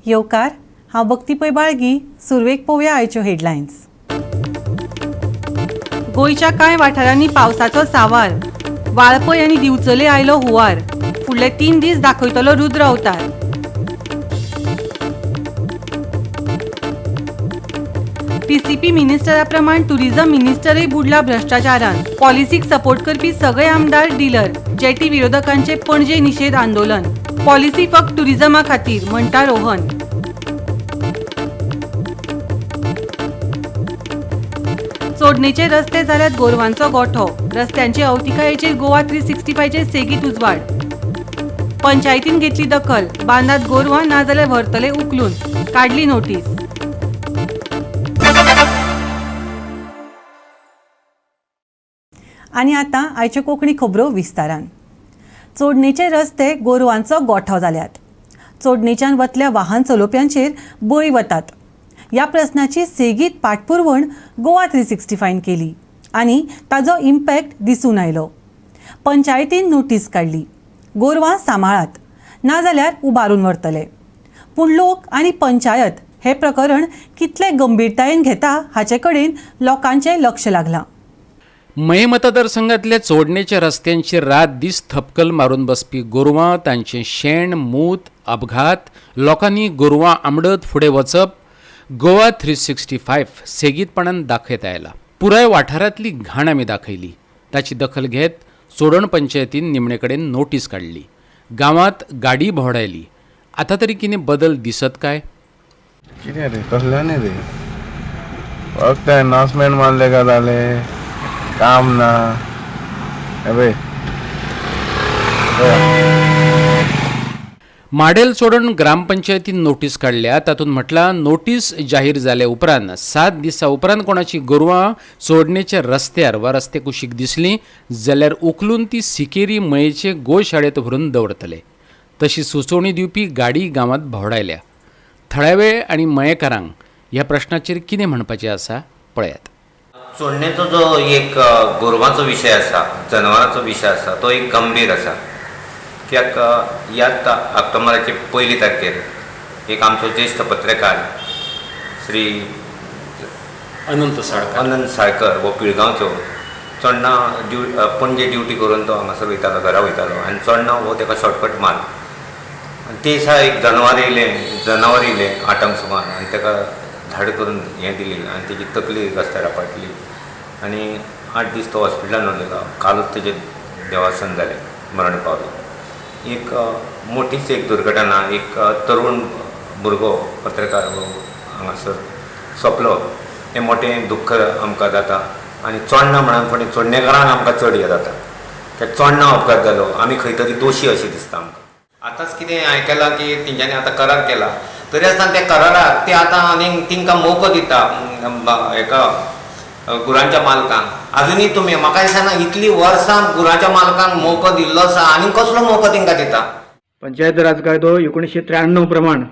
येवकार, हांव भक्ती पै बाळगी. सुरवेक पळोवया आयच्यो हेडलायन्स. गोंयच्या कांय वाठारांनी पावसाचो सावार. वाळपय आनी दिवचले आयलो हुंवार. फुडले 3 दीस दाखयतलो रुद्र अवतार. टीसीपी मिनिस्टरा प्रमाण टुरिझम मिनिस्टरय बुडला भ्रश्टाचारान. पॉलिसीक सपोर्ट करपी सगळे आमदार डिलर. जेटी विरोधकांचे पणजे निशेध आंदोलन. पॉलिसी फक्त टुरिझमा खातीर म्हणटा रोहन. चोडणेचे रस्ते जाल्यात गोरवांचो गोठो. रस्त्यांचे अवतिकायेचेर गोवा 365चे सेगीत उजवाड. पंचायतीन घेतली दखल. बांदात गोरवां नाजाल्यार व्हरतले उखलून. काडली नोटीस. आनी आतां आयच्यो कोंकणी खबरो विस्तारान. चोडणेचे रस्ते गोरवांचो गोठो जाल्यात. चोडणेच्यान वतल्या वाहन चलोवप्यांचेर बळी वतात. ह्या प्रस्नाची सेगीत पाठपुरवण गोवा 365 केली आनी ताजो इम्पॅक्ट दिसून आयलो. पंचायतीन नोटीस काडली, गोरवां सांबाळात नाजाल्यार उबारून व्हरतले. पूण लोक आनी पंचायत हे प्रकरण कितले गंभीरतायेन घेता हाचे कडेन लोकांचें लक्ष लागलां. मये मतदारसंघातल्या चोडणेच्या रस्त्यांचेर रात दीस थपकल मारून बसपी गोरवां, तांचें शेण, मूत, अपघात, लोकांनी गोरवां आमडत फुडें वचप गोवा 365 सेगीतपणान दाखयत आयला. पुराय वाठारांतली घाण आमी दाखयली. ताची दखल घेत चोडण पंचायतीन निमणे कडेन नोटीस काडली. गांवांत गाडी भोंवडायली. आतां तरी कितें बदल दिसत काय? कितें रे, कसलें न्ही रे, फक्त अनाउंसमेंट मारले काय जालें, काम ना. हे माडेल चोडण ग्रामपंचायतीन नोटीस काडल्या. तातूंत म्हटलां, नोटीस जाहीर जाल्या उपरांत 7 दिसां उपरांत कोणाची गोरवां चोडणेच्या रस्त्यार वा रस्ते कुशीक दिसली जाल्यार उखलून ती सिकेरी मयेचे गोशाळेंत व्हरून दवरतले. तशी सुचोवणी दिवपी गाडी गांवांत भोंवडायल्या. थळावे आनी मयेकारांक ह्या प्रश्नाचेर कितें म्हणपाचें आसा पळयात. चोडणेचो जो एक गोरवांचो विशय आसा, जनावरांचो विशय आसा, तो एक गंभीर आसा. कित्याक ह्याच ऑक्टोबराचे 1 तारखेर एक आमचो ज्येश्ठ पत्रकार श्री अनंत साळकर हो पिळगांवचो चोडणा पणजे ड्युटी करून तो हांगासर वयतालो, घरा वयतालो आनी चोडणा हो ताका शॉर्टकट मार आनी ते दिसा एक जनावर येयलें 8 सुमार आनी ताका धाड करून हें दिली आनी तेजी तकली रस्त्यार आपटली आनी 8 दीस तो हॉस्पिटलान उरलेलो. कालूच तेजें देवासन जालें, मरण पावलें. एक मोठीच एक दुर्घटना. एक तरुण भुरगो पत्रकार हांगासर सोंपलो. हें मोठें दुख्ख आमकां जाता आनी चोडणा म्हणून थोडें चोडणेकारांक आमकां चड हें जाता. कित्याक चोडणा अपघात जालो, आमी खंय तरी दोशी अशें दिसता आमकां. आतांच कितें आयकलां की तेंच्यांनी आतां करार केला, तरी आसतना त्या कराराक ते आतां आनीक तांकां मोको दिता हेका गुरांच्या मालकांक. अजुनूय तुमी म्हाका दिसना इतलीं वर्सां गुरांच्या मालकांक मोको दिल्लो आसा, आनी कसलो मोको तांकां दिता? पंचायत राज कायदो 1993 प्रमाण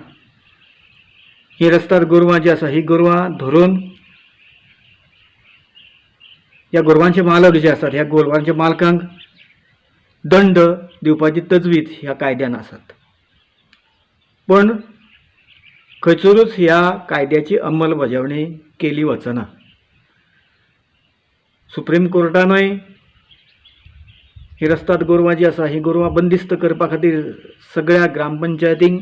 ही रस्त्यार गोरवां जी आसा ही गोरवां धरून ह्या गोरवांचे मालक जे आसात ह्या गोरवांच्या मालकांक दंड दिवपाची तजवीज ह्या कायद्यान आसात. पण खंयसरूच ह्या कायद्याची अंमलबजावणी केली वचना. सुप्रीम कोर्टानूय ही रस्त्यार गोरवां जी आसा ही गोरवां बंदिस्त करपा खातीर सगळ्या ग्रामपंचायतींक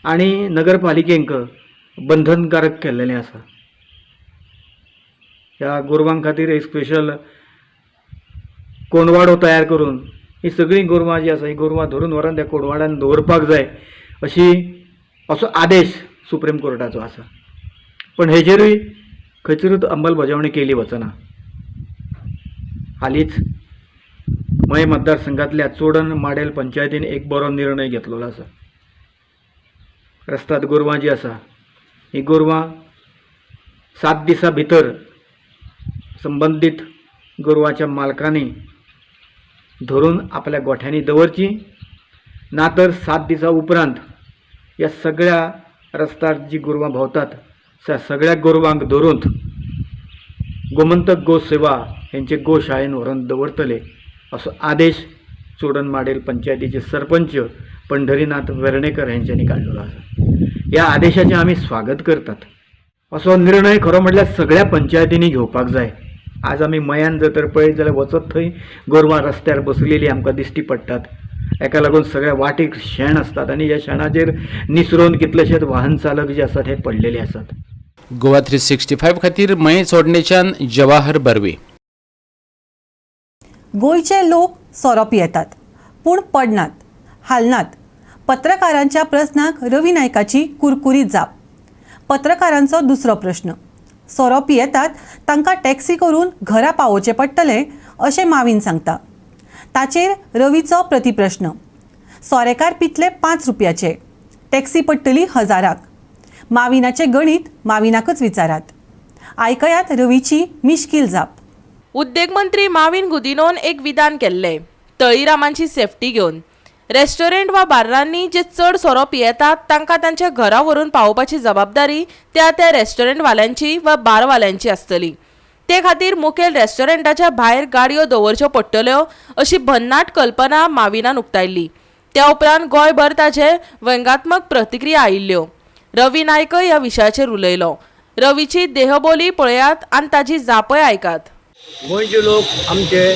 आनी नगरपालिकेंक बंधनकारक केल्लेलें आसा. ह्या गोरवां खातीर एक स्पेशल कोंडवाडो तयार करून ही सगळीं गोरवां जी आसा ही गोरवां धरून व्हरून त्या कोंडवाड्यान दवरपाक जाय असो आदेश सुप्रीम कोर्टाचो आसा. पण हेजेरूय खंयसरूच अंमलबजावणी केली वचना. हालींच मये मतदारसंघांतल्या चोडण माडेल पंचायतीन एक बरो निर्णय घेतलेलो आसा. रस्त्यार गोरवां जी आसा ही गोरवां 7 दिसां भितर संबंदीत गोरवांच्या मालकांनी धरून आपल्या गोठ्यांनी दवरची, ना तर 7 दिसां उपरांत ह्या सगळ्या रस्त्यार जी गोरवां भोंवतात त्या सगळ्या गोरवांक धरून गोमंतक गो सेवा हेंचे गोशाळेन व्हरून दवरतले असो आदेश चोडण माडेल पंचायतीचे सरपंच पंढरीनाथ वेर्णेकर हेंच्यांनी काडलेलो आसा. ह्या आदेशाचें आमी स्वागत करतात. असो निर्णय खरो म्हटल्यार सगळ्या पंचायतींनी घेवपाक जाय. आज आमी मयान जर तर पळयत जाल्यार वचत थंय गोरवां रस्त्यार बसलेली आमकां दिश्टी पडटात. हेका लागून सगळ्या वाटेक शेण आसतात आनी ह्या शेणाचेर निसरून कितलेशेच वाहन चालक जे आसात हे पडलेले आसात. गोवा 365 खातीर मये चोडणेच्यान जवाहर बर्वे. गोंयचे लोक सोरो पियेतात पूण पडनात, हालनात. पत्रकारांच्या प्रस्नाक रवी नायकाची कुरकुरीत जाप. पत्रकारांचो दुसरो प्रश्न, सोरो पियेतात तांकां टॅक्सी करून घरा पावोवचें पडटलें अशें मावीन सांगता. ताचेर रवीचो प्रतिप्रश्न, सोरेकार पितले 5 रुपयाचे, टॅक्सी पडटली 1000. माविनाचें गणीत माविनाकच विचारात. आयकयात रवीची मिश्कील जाप. उद्देग मंत्री माविन गुदिनोन एक विधान केल्लें, तळीरामांची सेफ्टी घेवन रेस्टॉरंट वा बार्रांनी जे चड सोरो पियेतात तांकां तांच्या घरा व्हरून पावोवपाची जबाबदारी त्या त्या रेस्टॉरंटवाल्यांची वा बारवाल्यांची आसतली. ते खातीर मुखेल रेस्टॉरंटाच्या भायर गाडयो दवरच्यो पडटल्यो अशी भन्नाट कल्पना माविनान उक्तायल्ली. त्या उपरांत गोंयभर ताचे व्यंगात्मक प्रतिक्रिया आयिल्ल्यो. रवी नायकय ह्या विशयाचेर उलयलो. रवीची देहबोली पळयात आनी ताजी जापय आयकात. गोंयचे लोक आमचे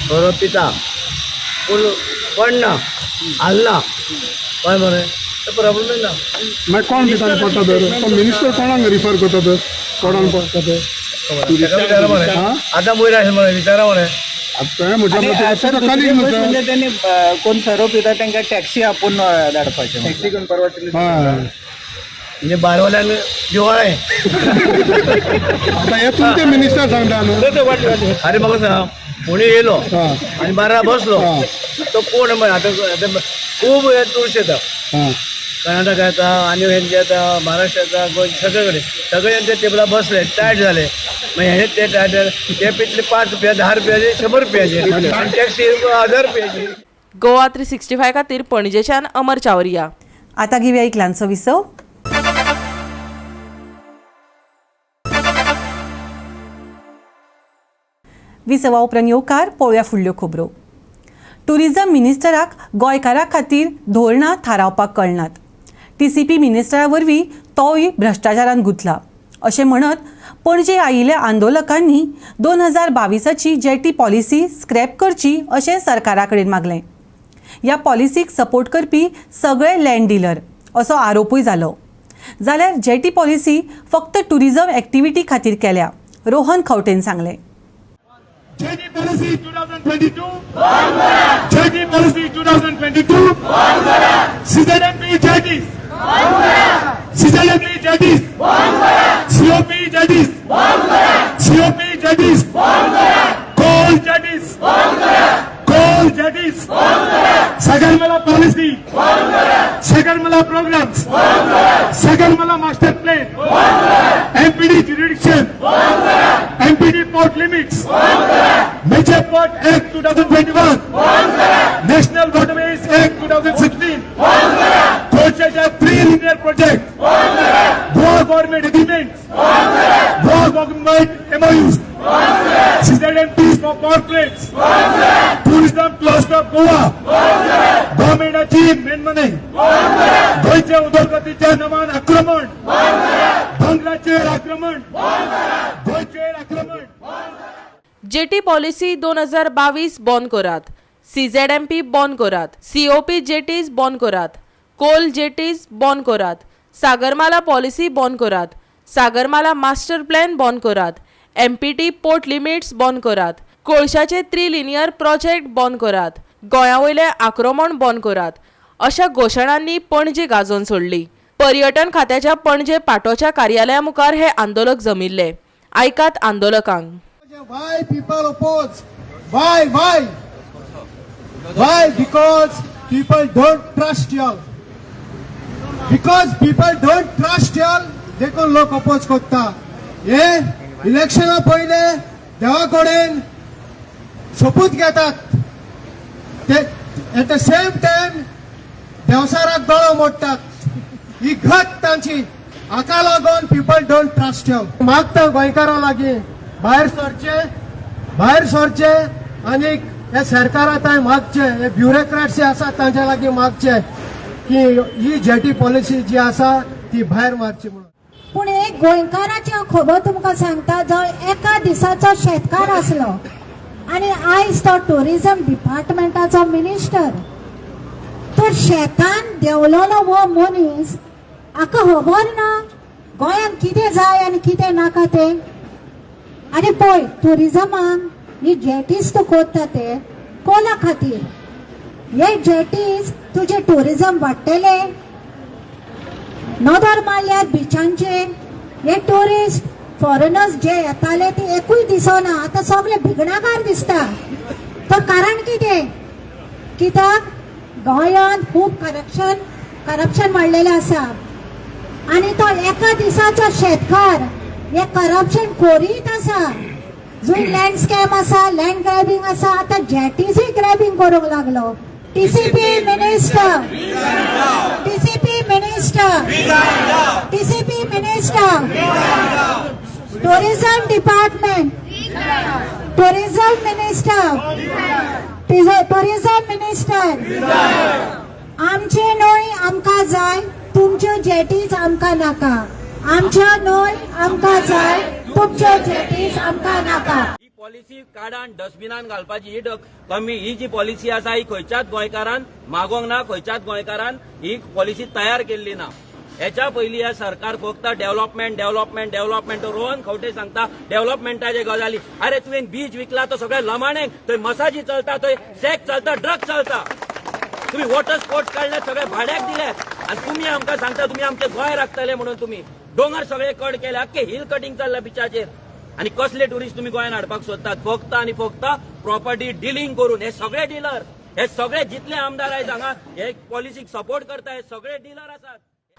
सोरो पिता पूण पडना, हालना. कळ्ळें मरे, ते प्रॉब्लम ना. मागीर कोण पिता पडटा तर तो मिनिस्टर कोणाक रिफर करता तर कोणाक पडटा तर आतां वयर आसलें मरे, विचारा मरे. आतां म्हटल्यार म्हणजे त्यांनी कोण सोरो पिता तांकां टॅक्सी आपोवन धाडपाचें, टॅक्सी करून परवडटली म्हणजे बारवाल्यांक दिवाळें. आतां हे तुमचे मिनिस्टर सांगता न्हू. अरे म्हाका सांग, कोणी येयलो आनी बारा बसलो तो कोण? आतां खूब हे टुरिस्ट येता, कर्नाटका येता आनी हेंचे येता, महाराष्ट्र येता, गोंय सगळे कडेन सगळे ते टेबलार बसले, टायट जाले. मागीर हे ते टायट जाले, ते पितले 5 रुपया, 10 रुपयाचे, 100 रुपयाचे आनी टॅक्सी 1000 रुपयाची. गोवा 365 खातीर पणजेच्यान अमर चावरिया. आतां घेवया एक ल्हानसो विसव. विसवा उपरांत येवकार पळोवया फुडल्यो खबरो. टुरिझम मिनिस्टराक गोंयकारां खातीर धोरणां थारावपाक कळनात. टीसीपी मिनिस्टरा वरवीं तोय भ्रश्टाचारान गुंतला अशें म्हणत पणजे आयिल्ल्या आंदोलकांनी 2022ची जेटी पॉलिसी स्क्रॅप करची अशें सरकारा कडेन मागलें. ह्या पॉलिसीक सपोर्ट करपी सगळे लँड डिलर असो आरोपूय जालो. जाल्यार जेटी पॉलिसी फक्त टुरिझम एक्टिविटी खातीर केल्या, रोहन खवटेन सांगलें. JT Policy 2022, JT Policy 2022, CZMP JTs, CZMP JTs, COP JTs, COP JTs, Coal JTs, Coal JTs, Sagarmala Policy, Sagarmala Programs, Sagarmala Master Plan, MPD Jurisdiction, MPD Port Limits, Major Port Act 2021, National Waterways Act 2016, Kolcheta 3 Linear Project, Goa Government Agreements, Goa Government MOUs, CZMPs for corporates, Tourism Cluster of Goa, गव्हर्नमेंटाची मेनमनी, गोंयच्या उदरगतीच्या नांवान आक्रमण, दोंगराचेर आक्रमण, गोंयचेर आक्रमण. Jetty policy 2022 बंद करात, CZMP बंद करात, सीओपी जेटीज बंद करात, कोल जेटीज बंद करात, सागरमाला पॉलिसी बंद करात, सागरमाला मास्टर प्लॅन बंद करात, एमपीटी पोर्ट लिमिट्स बंद करात, कोळशाचे थ्री लिनियर प्रोजेक्ट बंद करात, गोंया वयलें आक्रमण बंद करात अशा घोशणांनी पणजी गाजोवन सोडली. पर्यटन खात्याच्या पणजे पाटोच्या कार्यालया मुखार हे आंदोलक जमिल्ले. आयकात आंदोलकांक. Why people oppose? Why? Why? Why? Because people don't trust y'all. Because people don't trust y'all, देखून लोक oppose करता. हे इलेक्शना पयले देवा कडेन सोपूत घेतात, ते एट the same time देवसाराक दोळो मोडटात. ही गत तांची. हाका लागून पीपल don't trust y'all. मागता गोंयकारां लागीं भायर सरचे, भायर सरचे आनी हे सरकारा थंय मागचे, हे ब्युरोक्रॅट्स जे आसात तांच्या लागीं मागचे. की ही जेटी पॉलिसी जी आसा ती भायर मारची म्हणून. पूण एक गोंयकाराची हांव खबर तुमकां सांगता, जो एका दिसाचो शेतकार आसलो आनी आयज तो ट्युरिजम डिपार्टमेंटाचो मिनिस्टर, तर शेतान देंवलोलो हो मनीस हाका खबर ना गोंयांत कितें जाय आनी कितें नाका तें. आनी पळय ट्युरिजमाक ही जेटीज तूं कोत्ता ते कोला खातीर, हे जेटीज तुजें ट्युरिजम वाडटलें. नदर मारल्यार बिचांचेर हे ट्युरिस्ट फॉरेनर्स जे येताले ते एकूय दिसना, आतां सगळे भिगणाकार दिसता. तर कारण कितें? कित्याक गोंयांत खूब करप्शन वाडलेलें आसा आनी तो एका दिसाचो शेतकार हे करप्शन करीत आसा. जंय लँड स्कॅम आसा, लँड ग्रॅबिंग आसा, आतां जेटीजूय ग्रॅबिंग करूंक लागलो. TCP minister, TCP minister, TCP minister, tourism department, tourism minister, tourism minister, आमचे न्हय आमकां जाय, तुमच्यो जेटीज आमकां नाका. आमच्यो न्हय आमकां जाय, तुमच्यो जेटीज आमकां नाका. ही पॉलिसी काडान डस्टबिनान घालपाची ही कमी ही जी पॉलिसी आसा ही खंयच्याच गोंयकारान मागोंक ना, खंयच्याच गोंयकारान ही पॉलिसी तयार केल्ली ना. हेच्या पयलीं ह्या सरकार फक्त development development development. Rohan Khaunte सांगता डेव्हलपमेंटाचे गजाली. अरे तुवें बीच विकला तो सगळे लमाणेक, थंय मसाजी चलता, थंय सेक्स चलता, ड्रग चलता. तुम्ही वॉटर स्पोर्ट्स काडले, सगळे भाड्याक दिले आनी तुमी आमकां सांगता तुमी आमचे गोंय राखतले म्हणून. तुमी दोंगर सगळे कट केले, आख्खे हिल कटिंग चल्ला बिचाचेर. आनी कसले ट्युरिस्ट तुमी गोंयांत हाडपाक सोदतात? फक्त आनी फक्त प्रॉपर्टी डिलिंग करून. हे सगळे डिलर, हे सगळे जितले आमदार आयज हांगा हे पॉलिसीक सपोर्ट करता, हे सगळे डिलर आसात.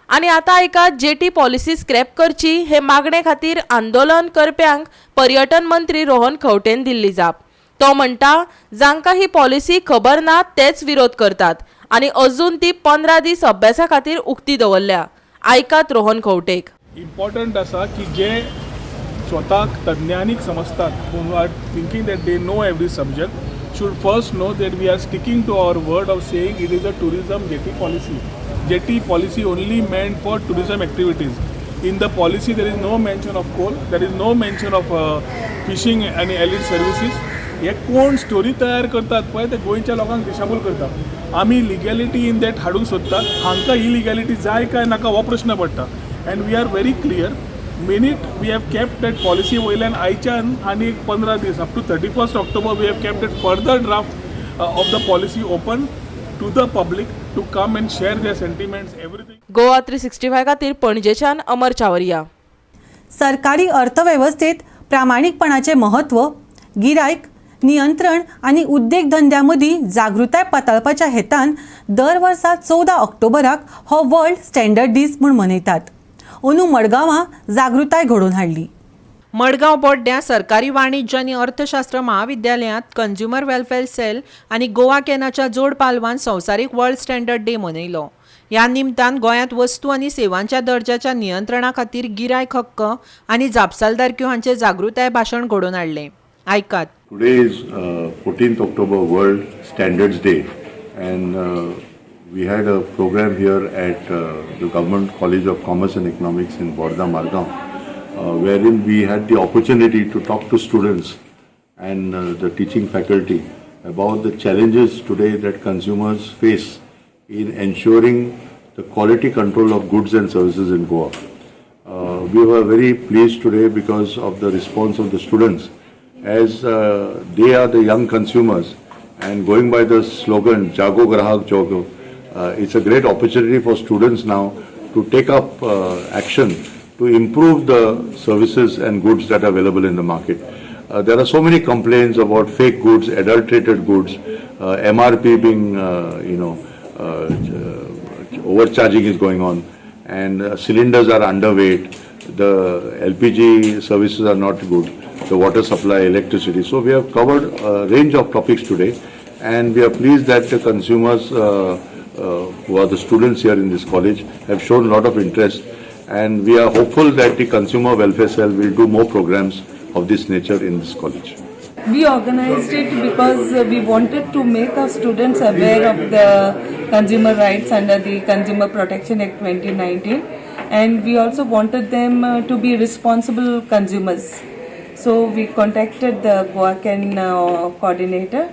आनी आतां आयकात, जेटी पॉलिसी स्क्रॅप करची हे मागणे खातीर आंदोलन करप्यांक पर्यटन मंत्री रोहन खंवटेन दिल्ली जाप. तो म्हणटा जांकां ही पॉलिसी खबर ना तेच विरोध करतात आनी अजून ती 15 दीस अभ्यासा खातीर उक्ती दवरल्या. आयकात रोहन खंवटेक. इम्पॉर्टंट आसा की जे स्वताक तज्ञानीक समजतात, who are thinking that they know every subject, should first know that we are sticking to our word of saying it is a tourism jetty policy. Jetty policy only meant for tourism activities. In the policy there is no mention of coal, there is no mention of fishing and allied services. हे कोण story तयार करतात पळय ते गोंयच्या लोकांक दिशाभूल करता. आमी लिगॅलिटी इन that हाडूंक सोदतात, हांकां ही लिगॅलिटी जाय काय नाका हो प्रश्न पडटा. And we are very clear, minute we have kept that policy वयल्यान आयच्यान आनी एक 15 दीस up to 31 October we have kept that further draft of the policy open to the public to come and share their sentiments, everything. Goa 365 खातीर पणजेच्यान अमर चावरिया. सरकारी अर्थवेवस्थेत प्रामाणीकपणाचें म्हत्व, गिरायक नियंत्रण आनी उद्देगधंद्या मदीं जागृताय पातळपाच्या हेतान दर वर्सा 14 ऑक्टोबराक हो वर्ल्ड स्टँडर्ड दीस म्हूण मनयतात. अंदू मडगांवां जागृताय घडोवन हाडली. मडगांव बोड्ड्यां सरकारी वाणिज्य आनी अर्थशास्त्र महाविद्यालयांत कंज्युमर वेलफेअर सेल आनी गोवा कॅनाच्या जोड पालवान संवसारीक वर्ल्ड स्टँडर्ड डे मनयलो. ह्या निमतान गोंयांत वस्तू आनी सेवांच्या दर्जाच्या नियंत्रणा खातीर गिरायक हक्क आनी जापसालदारक्यो हांचे जागृताय भाशण घडोवन हाडलें. आयकात. Today is 14th October, World Standards Day, and we had a program here at the Government College of Commerce and Economics in Borda, Margao, wherein we had the opportunity to talk to students and the teaching faculty about the challenges today that consumers face in ensuring the quality control of goods and services in Goa. We were very pleased today because of the response of the students, as they are the young consumers, and going by the slogan Jago Grahak Jago, it's a great opportunity for students now to take up action to improve the services and goods that are available in the market. There are so many complaints about fake goods, adulterated goods, MRP being, overcharging is going on, and cylinders are underweight, the LPG services are not good, the water supply, electricity. So we have covered a range of topics today, and we are pleased that the consumers who are the students here in this college have shown a lot of interest, and we are hopeful that the Consumer Welfare Cell will do more programs of this nature in this college. We organized it because we wanted to make our students aware of the consumer rights under the Consumer Protection Act 2019, and we also wanted them to be responsible consumers. So we contacted the GoaCan coordinator,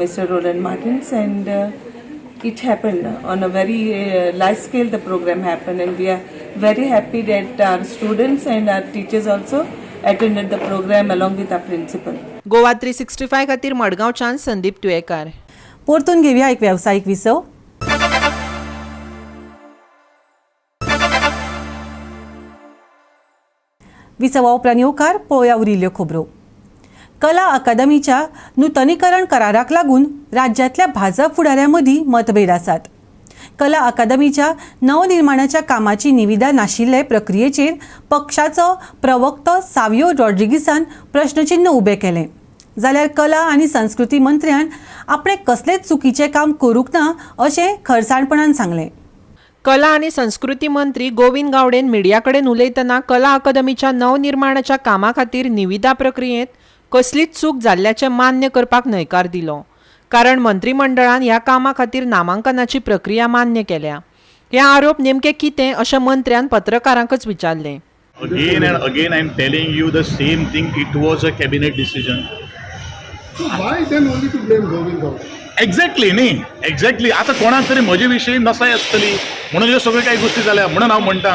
Mr. Roland Martins, and it happened on a very large scale. The program happened, and we are very happy that our students and our teachers also attended the program along with our principal. Goa 365 खातीर मडगांवच्यान संदीप तुयेकार. परतून घेवया एक वेवसायीक विसव. विसवा उपरांत येवकार पळोवया उरिल्ल्यो खबरो. कला अकादमीच्या नुतनीकरण कराराक लागून राज्यांतल्या भाजप फुडाऱ्यां मदीं मतभेद आसात. कला अकादमीच्या नवनिर्माणाच्या कामाची निविदा नाशिल्ले प्रक्रियेचेर पक्षाचो प्रवक्तो सावियो रॉड्रिगीसान प्रश्नचिन्न उबें केलें. जाल्यार कला आनी संस्कृती मंत्र्यान आपणें कसलेंच चुकीचें काम करूंक ना अशें खरसाणपणान सांगलें. कला आनी संस्कृती मंत्री गोविंद गावडेन मिडिया कडेन उलयतना कला अकादमीच्या नवनिर्माणाच्या कामा खातीर निविदा प्रक्रियेंत कसलीच चूक जाल्ल्याचें मान्य करपाक न्हयकार दिलो, कारण मंत्रिमंडळान ह्या कामा खातीर नामांकनाची प्रक्रिया मान्य केल्या. हे आरोप नेमके कितें अशें मंत्र्यान पत्रकारांकच विचारलें. Again and again I am telling you the same thing, it was a cabinet decision. So why then only to blame Govind Gawde? Exactly न्ही, एक्झॅक्टली. आतां कोणाक तरी म्हजे विशीं नसाय आसतली म्हणून ह्यो सगळ्यो कांय गोश्टी जाल्या. म्हणून हांव म्हणटा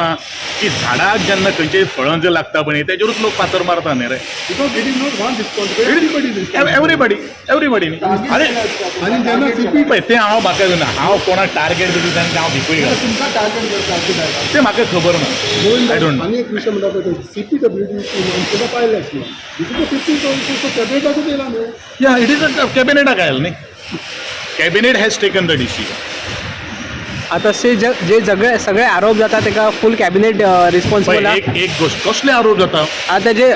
की झाडाक जेन्ना खंयचेय फळां जर लागता पळय तेजेरूच लोक फातर मारता न्ही रे. Because it is not one responsibility, everybody everybody न्ही. अरे आनी जेन्ना सीपी पळय तें हांव म्हाका ना, हांव कोणाक टार्गेट दिता तांकां हांव भिकूय घालता तुमकां टार्गेट करता तें म्हाका खबर ना. I don't know. आनी एक विशय म्हणटा पळय, सीपीडब्ल्यूडी सुद्दां पायलें आसलें, 15,000 कॅबिनेटाकूच येयला न्हू. या it is a कॅबिनेटाक आयलें न्ही, Cabinet has taken the decision. आता से जे सगळे सगळे आरोप जाता तेका फुल कॅबिनेट रिस्पॉन्सिबल. एक एक गोष्ट कसले आरोप जाता आता जे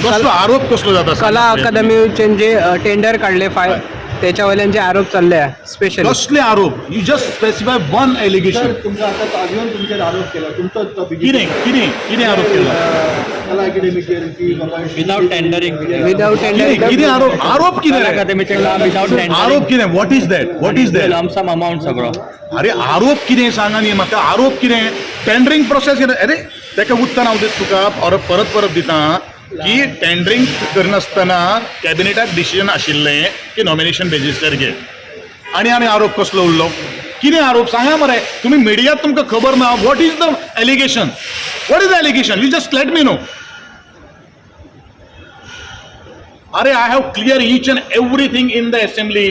कसलो आरोप कसलो जाता कला अकादमीचे जे टेंडर काढले फाय त्याच्या वयल्यान जे आरोप चालले स्पेशल कसले आरोप? You just specify one allegation. तुमचा आता ताजून तुमचेर आरोप केला तुमचो कितें कितें कितें आरोप केला? कला अकॅडमीचेर की बाबा विदाउट टेंडरिंग, विदाउट टेंडरिंग कितें आरोप? आरोप कितें? अकादमीचे काम विदाउट टेंडरिंग आरोप कितें? What is that? What is that? Lump sum amount सगळो. अरे आरोप कितें सांगा न्ही म्हाका. आरोप कितें? टेंडरिंग प्रोसेस कितें? अरे तेका उत्तर हांव दिता तुका, परत परत दिता की टेंडरिंग करनासतना कॅबिनेटाक डिसिजन आशिल्लें की नॉमिनेशन बेजीसचेर घे. आनी आनी आरोप कसलो उरलो? कितें आरोप सांगा मरे तुमी. मिडियात तुमकां खबर ना. What is the allegation? What is the allegation? You just let me know. अरे I have clear each and everything in the assembly.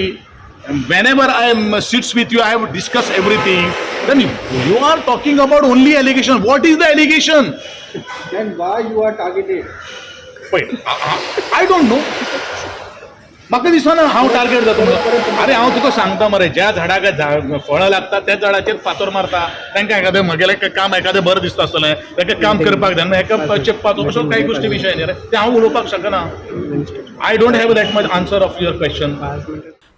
Whenever I am sits with you, I have discussed everything. Then you are talking about only allegation. What is the allegation? Then why you are targeted? Wait, I don't know. म्हाका दिसना हांव target जाता. अरे हांव तुका सांगता मरे, ज्या झाडाक फळां लागता त्या झाडाचेर फातर मारता. तांकां एखादें म्हगेलें काम एखादें बरें दिसता आसतलें, ताका काम करपाक जाय, हेका चेपपाचो असो कांय गोश्टी विशय न्ही रे. तें हांव उलोवपाक शकना. I don't have that much answer of your question.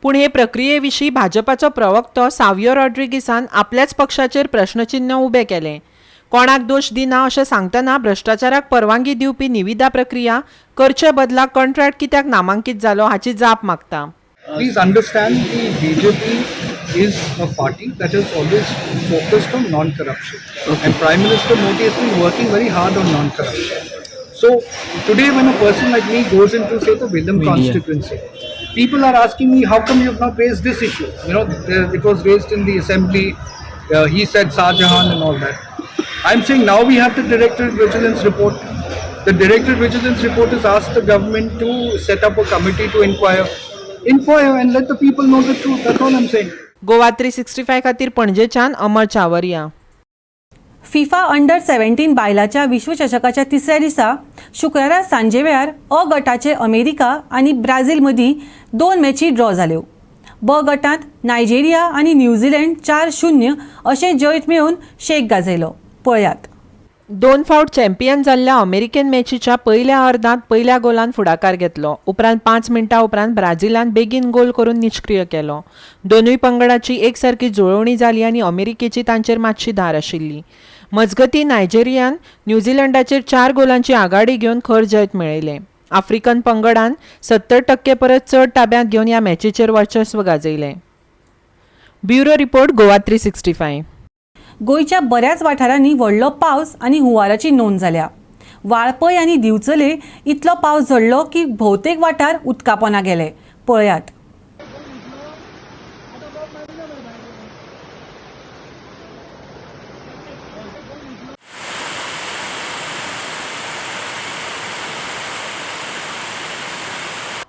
पूण हे प्रक्रिये विशीं भाजपाचो प्रवक्तो सावियो रॉड्रिगीसान आपल्याच पक्षाचेर प्रश्नचिन्ह उबें केलें. कोणाक दोश दिना अशें सांगतना भ्रश्टाचाराक परवानगी दिवपी निविदा प्रक्रिया करचे बदला कॉन्ट्रॅक्ट कित्याक नामांकीत जालो हाची जाप मागता. Please understand the BJP is a party that is always focused on non corruption and Prime Minister Modi has been working very hard on non corruption. So today when a person like me goes into say the Velim constituency, people are asking me how come you have not raised this issue? You know, it was raised in the assembly, he said Shah Jahan and all that. I'm saying now we have the Directorate Vigilance report. The Directorate Vigilance report has asked the government to set up a committee to inquire and let the people know the truth. That's all I'm saying. Goa 365 खातीर पणजेच्यान अमर Chawariya. FIFA under 17 बायलाच्या विश्वचषकाच्या तिसऱ्या दिसा शुक्रारा सांजे वेळार अ गटाचे America आनी Brazil मदीं 2 मॅची ड्रॉ जाल्यो. ब गटांत नायजेरिया आनी न्यूझीलंड 4-0 अशें जैत मेळोवन शेक गाजयलो. पळयात. 2 फावट चॅम्पियन जाल्ल्या अमेरिकेन मॅचीच्या पयल्या अर्दांत पयल्या गोलान फुडाकार घेतलो. उपरांत 5 मिनटां उपरांत ब्राझिलान बेगीन गोल करून निश्क्रीय केलो. दोनूय पंगडाची एकसारकी जुळोवणी जाली आनी अमेरिकेची तांचेर मातशी धार आशिल्ली. मजगती नायजेरियान न्यूझीलंडाचेर 4 गोलांची आघाडी घेवन खर जैत मेळयलें. आफ्रिकन पंगडान 70% परस चड ताब्यांत घेवन ह्या मॅचीचेर वर्चस्व गाजयलें. Bureau report, Goa 365. गोंयच्या बऱ्याच वाठारांनी व्हडलो पावस आनी हुंवाराची नोंद जाल्या. वाळपय आनी दिवचले इतलो पावस झडलो की भोवतेक वाठार उदकापोना गेले. पळयात.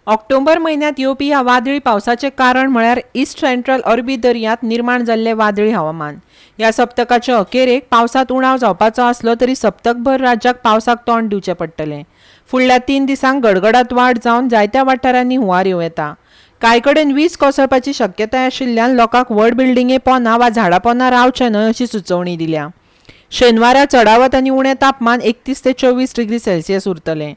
ऑक्टोबर म्हयन्यांत येवपी ह्या वादळी पावसाचें कारण म्हळ्यार ईस्ट सेंट्रल अरबी दर्यांत निर्माण जाल्लें वादळी हवामान. ह्या सप्तकाचे अखेरेक पावसांत उणाव जावपाचो आसलो तरी सप्तकभर राज्याक पावसाक तोंड दिवचें पडटलें. फुडल्या 3 दिसांक गडगडात वाड जावन जायत्या वाठारांनी हुंवार येवं येता. कांय कडेन वीज कोसळपाची शक्यताय आशिल्ल्यान लोकांक व्हड बिल्डिंगे पोंदा वा झाडां पोंदा रावचें न्हय अशी सुचोवणी दिल्या. शेनवारा चडावत आनी उणें तापमान 31 ते 24 डिग्री सेल्सियस उरतलें.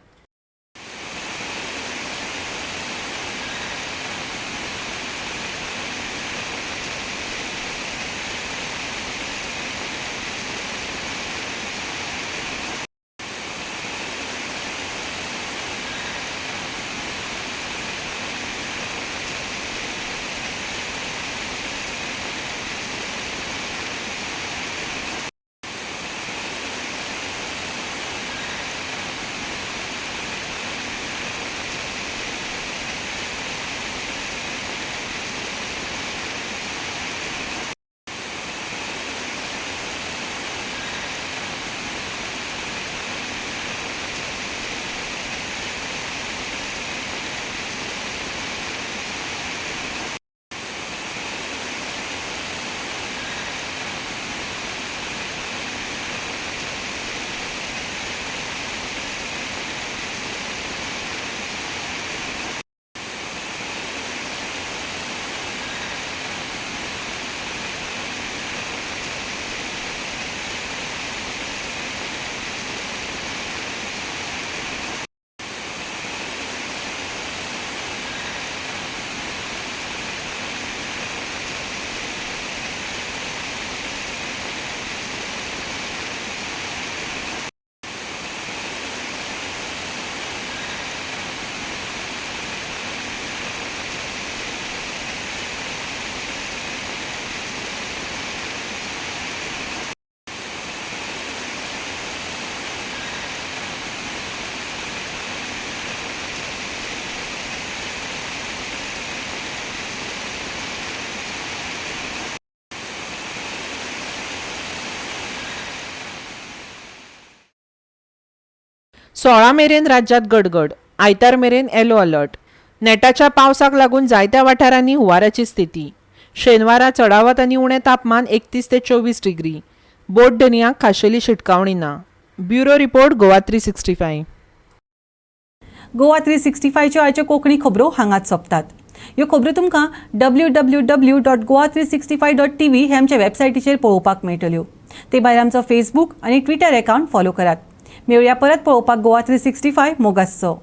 सोळा मेरेन राज्यात गडगड, आयतार मेरेन येलो अलर्ट. नेटाच्या पावसाक लागून जायत्या वाठारांनी हुंवाराची स्थिती. शेनवारा चडावत आनी उणें तापमान 31 ते 24 डिग्री. बोट धनयांक खाशेली शिटकावणी ना. Bureau report, Goa 365. Goa 365च्यो आयच्यो कोंकणी खबरो हांगाच सोंपतात. ह्यो खबरो तुमकां www.goa365.tv हे आमच्या वेबसायटीचेर पळोवपाक मेळटल्यो. ते भायर आमचो फेसबूक आनी ट्विटर एकावंट फॉलो करात. मेळुया परत पळोवपाक गोवा 365 मोगासचो.